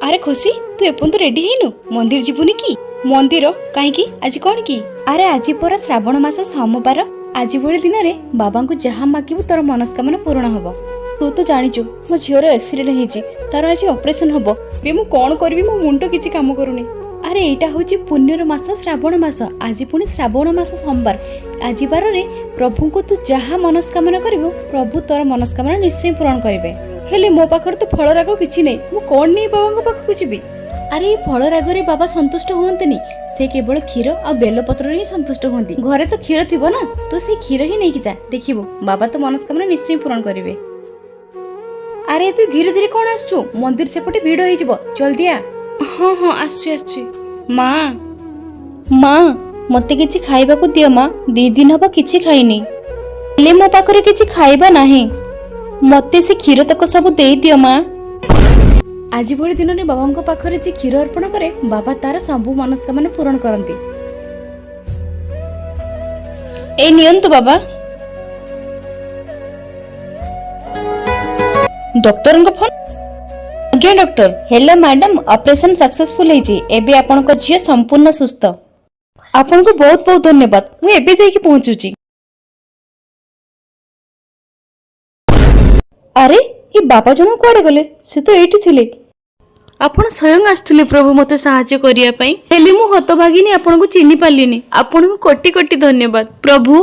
ଆରେ ଖୁସି, ତୁ ଏପର୍ଯ୍ୟନ୍ତ ରେଡି ହେଇନୁ? ମନ୍ଦିର ଯିବୁନି କି? ମନ୍ଦିର କାହିଁକି? ଆଜି କଣ କି? ଆରେ, ଆଜି ପରା ଶ୍ରାବଣ ମାସ ସୋମବାର। ଆଜି ଭଳି ଦିନରେ ବାବାଙ୍କୁ ଯାହା ମାଗିବୁ, ତୋର ମନସ୍କାମନା ପୂରଣ ହବ। ତୁ ତ ଜାଣିଛୁ, ମୋ ଝିଅର ଆକ୍ସିଡେଣ୍ଟ ହେଇଛି, ତାର ଆଜି ଅପରେସନ ହବ। ଏବେ ମୁଁ କଣ କରିବି? ମୋ ମୁଣ୍ଡ କିଛି କାମ କରୁନି। ଆରେ, ଏଇଟା ହଉଛି ପୁଣ୍ୟର ମାସ, ଶ୍ରାବଣ ମାସ। ଆଜି ପୁଣି ଶ୍ରାବଣ ମାସ ସୋମବାର। ଆଜି ବାରରେ ପ୍ରଭୁଙ୍କୁ ତୁ ଯାହା ମନସ୍କାମନା କରିବୁ, ପ୍ରଭୁ ତୋର ମନସ୍କାମନା ନିଶ୍ଚୟ ପୂରଣ କରିବେ। ହେଲେ ମୋ ପାଖରେ ତ ଫଳ ରାଗ କିଛି ନାହିଁ। ମୁଁ କଣ ନେଇ ବାବାଙ୍କ ପାଖକୁ ଯିବି? ଆରେ, ଏଇ ଫଳ ରାଗରେ ବାବା ସନ୍ତୁଷ୍ଟ ହୁଅନ୍ତିନି। ସେ କେବଳ କ୍ଷୀର ଆଉ ବେଲପତ୍ରରେ ହିଁ ସନ୍ତୁଷ୍ଟ ହୁଅନ୍ତି। ଘରେ ତ କ୍ଷୀର ଥିବ ନା? ତୁ ସେଇ କ୍ଷୀର ହିଁ ନେଇକି ଯା, ଦେଖିବୁ ବାବା ତ ମନସ୍କାମନା ନିଶ୍ଚୟ ପୂରଣ କରିବେ। ଆରେ, ଏତେ ଧୀରେ ଧୀରେ କଣ ଆସୁଛୁ? ମନ୍ଦିର ସେପଟେ ଭିଡ ହେଇଯିବ, ଜଲ୍ଦି ଆ। ହଁ, ଆସୁଛି ଆସୁଛି। ମା, ମା, ମତେ କିଛି ଖାଇବାକୁ ଦିଅ ମା। 2 ଦିନ ହବ କିଛି ଖାଇନି। ହେଲେ ମୋ ପାଖରେ କିଛି ଖାଇବା ନାହିଁ। ମତେ ସେ କ୍ଷୀର ତକ ସବୁ ଦେଇଦିଅ ମା। ଆଜି ଭଳି ଦିନରେ ବାବାଙ୍କ ପାଖରେ ଯେ କ୍ଷୀର ଅର୍ପଣ କରେ, ବାବା ତାର ସବୁ ମନସ୍କାମନା ପୂରଣ କରନ୍ତି। ଏଇ ନିଅନ୍ତୁ ବାବା। ଡକ୍ଟରଙ୍କ ଫୋନ। ଆଜ୍ଞା doctor. Hello madam, operation successful ହେଇଛି। ଏବେ ଆପଣଙ୍କ ଝିଅ ସମ୍ପୂର୍ଣ୍ଣ ସୁସ୍ଥ। ଆପଣଙ୍କୁ ବହୁତ ବହୁତ ଧନ୍ୟବାଦ। ମୁଁ ଏବେ ଯାଇକି ପହଞ୍ଚୁଛି। ଆରେ, ଏ ବାବା ଜଣ କୁଆଡେ ଗଲେ? ସେ ତ ଏଇଠି ଥିଲେ। ଆପଣ ସ୍ୱୟଂ ଆସିଥିଲେ ପ୍ରଭୁ ମତେ ସାହାଯ୍ୟ କରିବା ପାଇଁ। ହେଲେ ମୁଁ ହତଭାଗିନୀ ଆପଣଙ୍କୁ ଚିହ୍ନି ପାରିଲିନି। ଆପଣଙ୍କୁ କୋଟି କୋଟି ଧନ୍ୟବାଦ ପ୍ରଭୁ।